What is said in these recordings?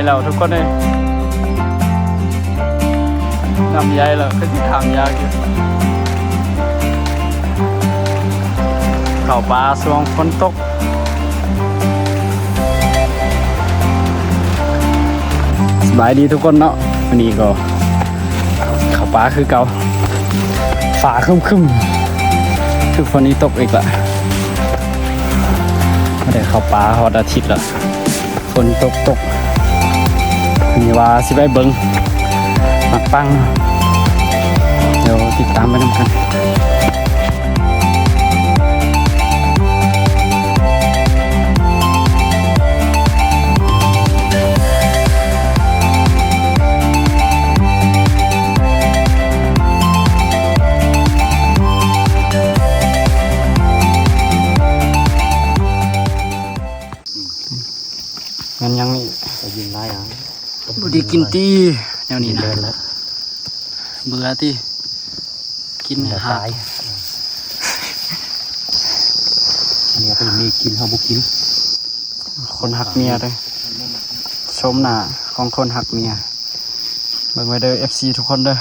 ແລ້ວທຸກຄົນເອີຍ ນ້ຳໃຫຍ່ແລ້ວ ຄືຊິທາງຍາກຢູ່ ເຂົ້າປ່າຊ່ວງຝົນຕົກ. ສະບາຍດີທຸກຄົນເນາະ ມື້ນີ້ກໍເຂົ້າປ່າຄືເກົ່າ ຟ້າຄຶ້ມໆ ຄືຝົນຊິຕົກອີກລະ ບໍ່ໄດ້ເຂົ້າປ່າຮອດອາທິດລະ. ຝົນຕົກຕົກ ນີ້ວ່າຊິໄປເບິ່ງໝາກປັງ ດຽວຕິດຕາມໄປນຳກັນ. ແມ່ນຫຍັງນີ້ ໄປຍິງຫຼາຍຫຍັງ ບໍ່ໄດ້ກິນຕິ ແນວນີ້ນະ ເບື່ອຕິ ກິນໃຫ້ຫາກ ເມຍກໍມີກິນ ເຮົາບໍ່ກິນ ຄົນຮັກເມຍເດີ້ ຊົມໜ້າຂອງຄົນຮັກເມຍ ເບິ່ງໄວ້ເດີ້ ເອັຟຊີ ທຸກຄົນເດີ້.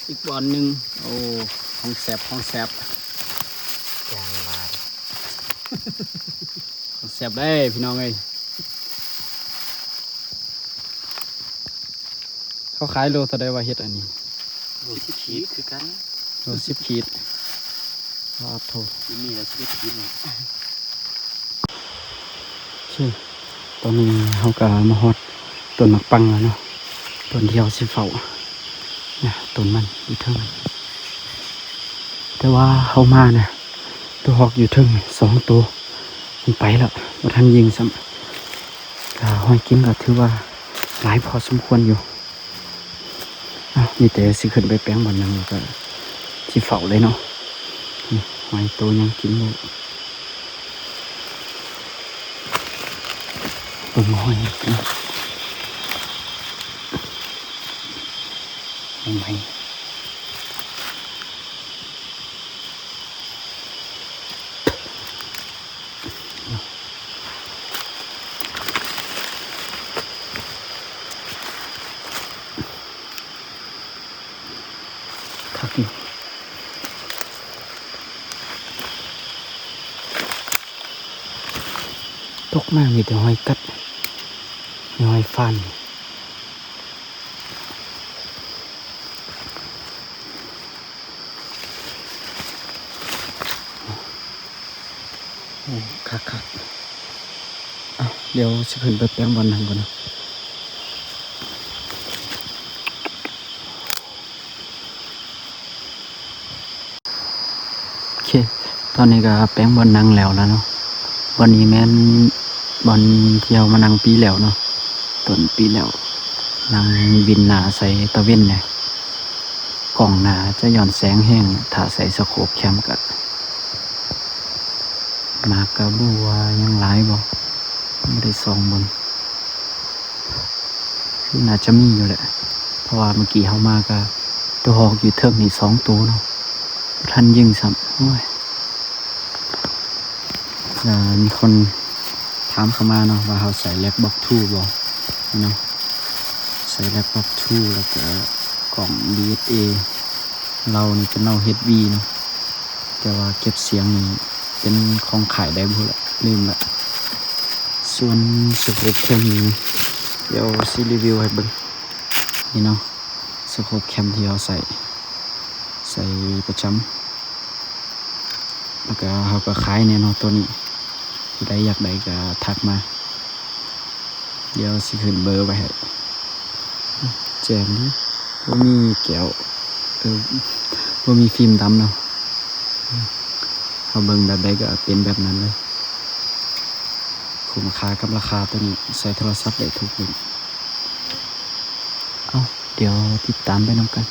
ອີກບ່ອນໜຶ່ງ ໂອ້ ຂອງແຊບ ຂອງແຊບ ຢ່າງວ່າ ຂອງແຊບເດ້ພີ່ນ້ອງເອີຍ. ເຂົາຂາຍໂລເທົ່າໃດວະ ເຫັດອັນນີ້? ໂລສິບກີບຄືກັນ ໂລສິບກີບ ປາດໂທ້ ຢູ່ນີ້ລະສິບເອັດກີບນີ້. ໂອເຄ ຕອນນີ້ເຮົາກໍມາຮອດຕົ້ນໝາກປັງແລ້ວເນາະ ຕົ້ນທີ່ເຮົາຊິເຝົ້ານະ ຕົ້ນມັນຢູ່ເທິງ ແຕ່ວ່າເຮົາມານະ ໂຕຮອກຢູ່ເທິງສອງໂຕ ມັນໄປແລ້ວ ບໍ່ທັນຍິງຊ້ຳ ກໍຫອຍກິນກໍຖືວ່າຫຼາຍພໍສົມຄວນຢູ່. ເອົາ ມີແຕ່ຊິຂຶ້ນໄປແປງບ່ອນນັ່ງ ແລ້ວກໍຊິເຝົ້າເລີຍເນາະ ນີ້ ຫອຍໂຕຍັງກິນຢູ່ ເບິ່ງຫອຍ ເບິ່ງຫອຍ. ຄັກຢູ່ ຕົກມາມີແຕ່ຫອຍກັດ ມີຫອຍຟານ. ໂອ້ ຄັກໆ ເອົາ ດຽວຊິຂຶ້ນໄປແປງບ່ອນນັ່ງກ່ອນເນາະ. ໂອເຄ ຕອນນີ້ກໍແປງບ່ອນນັ່ງແລ້ວລະເນາະ. ບ່ອນນີ້ແມ່ນບ່ອນທີ່ເຮົາມານັ່ງປີແລ້ວເນາະ ຕົ້ນປີແລ້ວ ນັ່ງວິນໜ້າໃສ່ຕາເວັນແດ່. ກ້ອງໜ້າຈະຍ້ອນແສງແຮງ ຖ້າໃສ່ສະໂຄບແຄມກະ ໝາກກະບໍ່ຮູ້ວ່າຍັງຫຼາຍບໍ່ ບໍ່ໄດ້ສ່ອງເບິ່ງ ຄືໜ້າຈະມີຢູ່ແຫຼະ ເພາະວ່າເມື່ອກີ້ເຮົາມາກະ ໂຕຮອກຢູ່ເທິງນີ້ສອງໂຕເນາະ ບໍ່ທັນຍິງຊ້ຳ ໂອ້ຍ. ແລ້ວມີຄົນຖາມເຂົ້າມາເນາະ ວ່າເຮົາໃສ່ແລັກບັອກທູບໍ່ເນາະ ໃສ່ແລັກບັອກທູ ແລ້ວກະກ້ອງດີເອັສເອ ເຫຼົ່ານີ້ເປັນເຫຼົ່າເອັດເອັສບີເນາະ ແຕ່ວ່າເກັບສຽງນີ້ເປັນຂອງຄ້າຍໃດບໍ່ຮູ້ລະ ລືມລະ. ສ່ວນສະໂຄບແຄມນີ້ ດຽວຊິຣີວິວໃຫ້ເບິ່ງ ນີ້ເນາະ ສະໂຄບແຄມທີ່ເຮົາໃສ່ ໃສ່ປະຈຳ ແລ້ວກະເຮົາກະຂາຍແນ່ເນາະໂຕນີ້ ຜູ້ໃດຢາກໄດ້ກະທັກມາ ດຽວຊິຂຶ້ນເບີໄວ້ໃຫ້. ແຈ່ມດີ ບໍ່ມີແກ້ວ ເອີ ບໍ່ມີຟິມດຳເນາະ ເຮົາເບິ່ງແບບໃດກະເປັນແບບນັ້ນເລີຍ ຄຸ້ມຄ່າກັບລາຄາໂຕນີ້ ໃສ່ໂທລະສັບໄດ້ທຸກລຸ້ນ. ເອົາ ດຽວຕິດຕາມໄປນຳກັນ.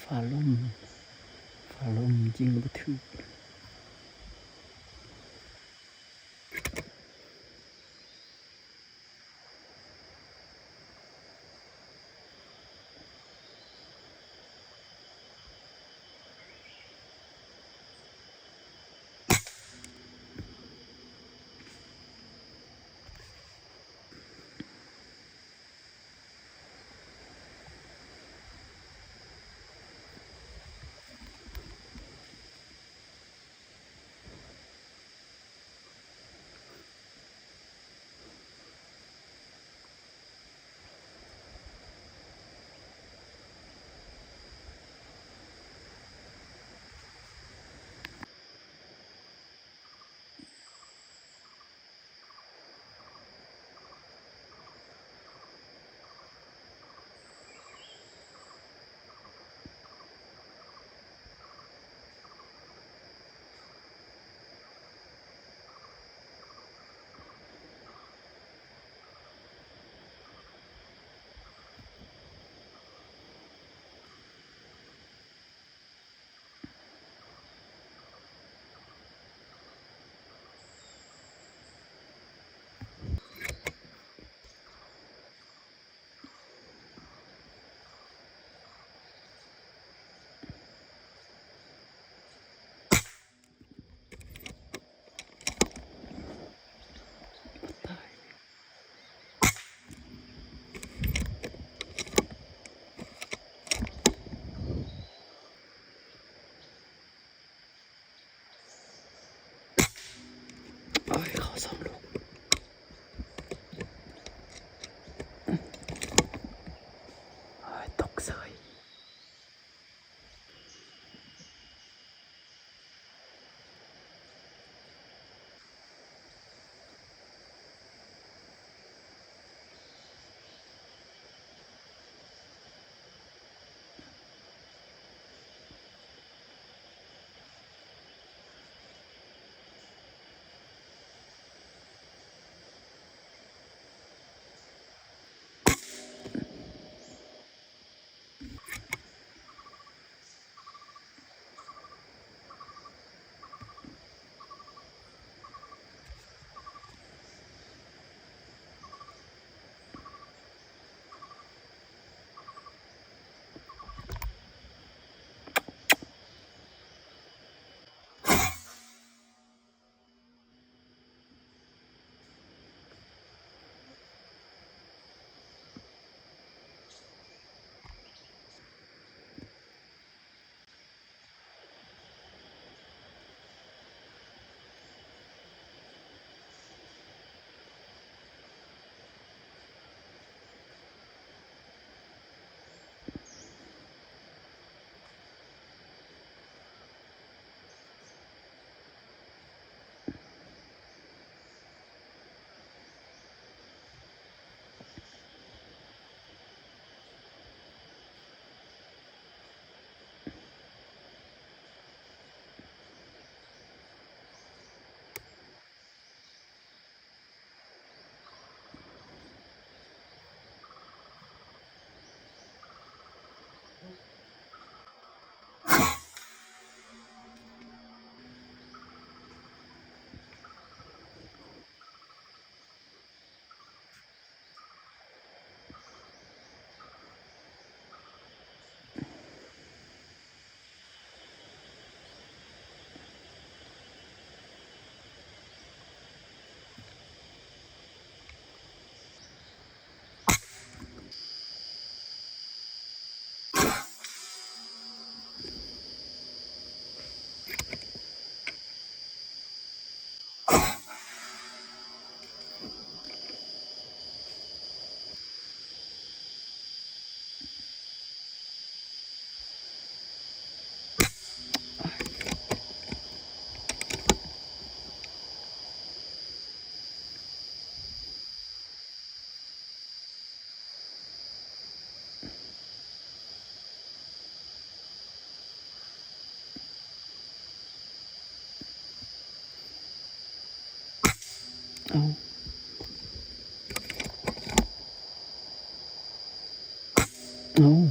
ຟ້າລົມ ຟ້າລົມຍິງບໍ່ຖືກ. ໂອ້ຍ ເຂົ້າສອງລູກ. ໂອ້ຍ ຕົກເສີຍ. ເອົາ ເອົາ.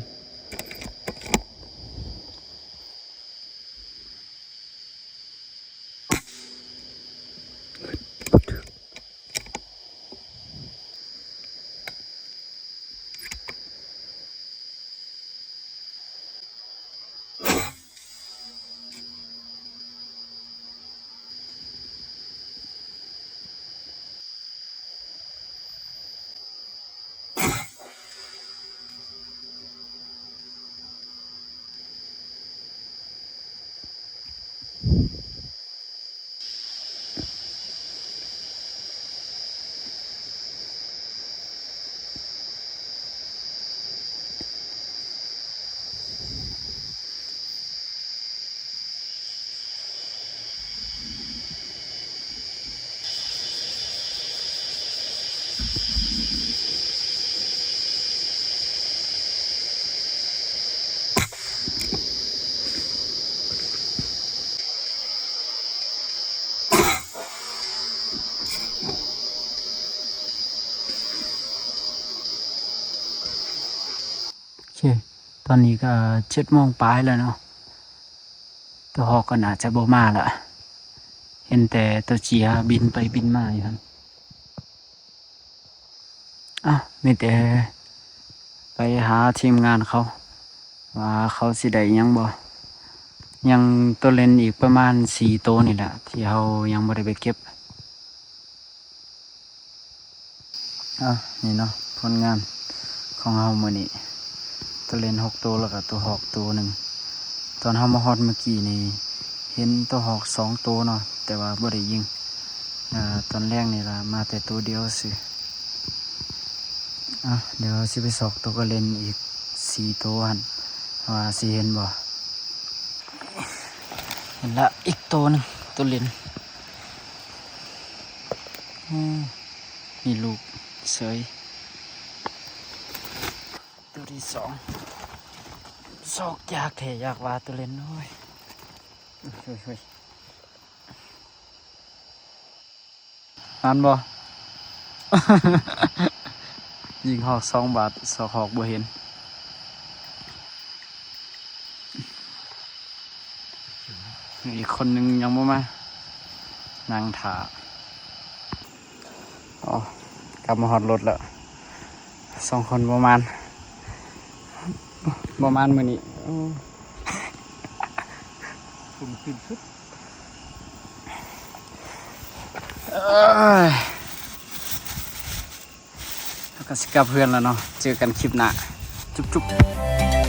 ໂອເຄ ຕອນນີ້ກໍເຈັດໂມງປາຍແລ້ວເນາະ ຕົວຮອກກໍໜ້າຈະບໍ່ມາລະ ເຫັນແຕ່ຕົວເຈຍບິນໄປບິນມາຢູ່ຫັ້ນ. ເອົ້າ ມີແຕ່ໄປຫາທີມງານເຂົາ ວ່າເຂົາຊິໄດ້ຫຍັງບໍ່. ຍັງຕົວເຫຼັນອີກປະມານສີ່ໂຕນີ້ແຫຼະ ທີ່ເຮົາຍັງບໍ່ໄດ້ໄປເກັບ. ເອົ້າ ນີ້ເນາະ ຜົນງານຂອງເຮົາມື້ນີ້ ຕົວເຫຼັນຫົກໂຕ ແລ້ວກໍຕົວຮອກໂຕໜຶ່ງ. ຕອນເຮົາມາຮອດມື້ກີ້ນີ້ ເຫັນຕົວຮອກສອງໂຕເນາະ ແຕ່ວ່າບໍ່ໄດ້ຍິງ. ອາ ຕອນແລງນີ້ລະ ມາແຕ່ໂຕດຽວຊື່. ອາ ດຽວຊິໄປຊອກຕົວກະເຫຼັນອີກສີ່ໂຕຫັ້ນ ວ່າຊິເຫັນບໍ່. ເຫັນລະ ອີກໂຕໜຶ່ງ ຕົວເຫຼັນ. ໂອ້ ມີລູກເສີຍ. ຕົວທີສອງ ຊອກຍາກແທ້ ຢາກວ່າຕົວເຫຼັນ. ໂອ້ຍ ໂອ້ຍ ໂອ້ຍ ໂອ້ຍ. ໝານບໍ່? ຍິງຮອກສອງບາດ ຊອກຮອກບໍ່ເຫັນ. ອີກຄົນໜຶ່ງຍັງບໍ່ມາ ນັ່ງຖ້າ. ອໍ ກັບມາຮອດລົດແລ້ວ ສອງຄົນບໍ່ມານ ບໍ່ມານມື້ນີ້. ໂອ້ ເຮົາກໍຊິກັບເຮືອນແລ້ວເນາະ ເຈີກັນຄລິບໜ້າ ຈຸບໆ.